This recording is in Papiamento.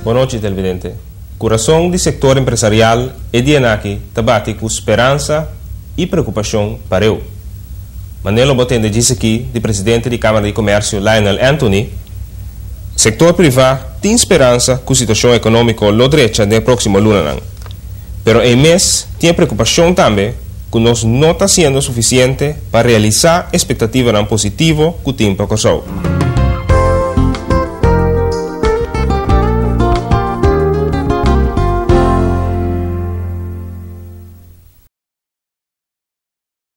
Bon nochi, televidente. Kurason di sektor empresarial e dianan aki ta bati ku speransa i preokupashon pareu. Manera bo a tende djis aki di presidente di Kámara di Komèrsio Lionel Anthony, sektor privá tin speransa ku situashon ekonómiko lo drecha den próksimo lunanan. Pero e mes tin preokupashon tambe ku nos no ta hasiendo sufisiente pa realisá ekspektativanan positivo ku tin pa Kòrsou.